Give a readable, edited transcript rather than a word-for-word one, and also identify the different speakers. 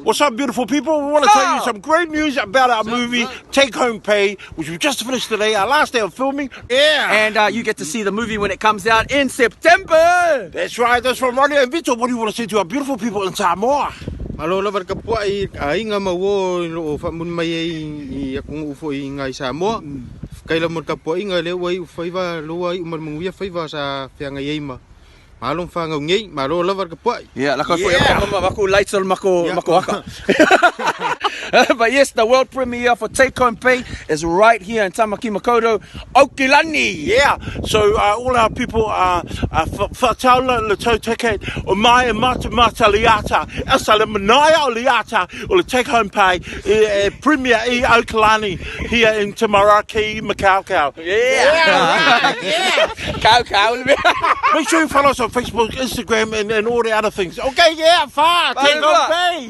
Speaker 1: What's up, beautiful people? We want to tell you some great news about our movie, Take Home Pay, which we just finished today, our last day of filming. Yeah.
Speaker 2: And you get to see the movie when it comes out in September.
Speaker 1: That's right. That's from Ronnie and Vito. What do you want to say to our beautiful people in Samoa?
Speaker 3: Malo lava le kapuaʻi aiga ma uō i loo faamuli mai ai i atunuu foi i iga i Samoa. Faafetai lava mo le tapuaiga lea ua iu faiva lea ua iu ma le manuia faiva sa feagai ai ma alo ma fanau nei. Malo lava le tapuaʻi.
Speaker 2: Yeah, laka foi yeah. mama mako lights on mako yeah. mako haka. But yes, the world premiere for Take Home Pay is right here in Tamaki Makaurau, Aukilani.
Speaker 1: Yeah, so all our people are whataula le tau ticket o mai e mata mata liata, asa le manaia o liata o le Take Home Pay e, e premiere i Aukilani here in Tamaraki Makaukau.
Speaker 2: Yeah. Yeah. Kau kau.
Speaker 1: Make sure you follow us on Facebook, Instagram and all the other things. Okay, yeah, far. Take Home Pay.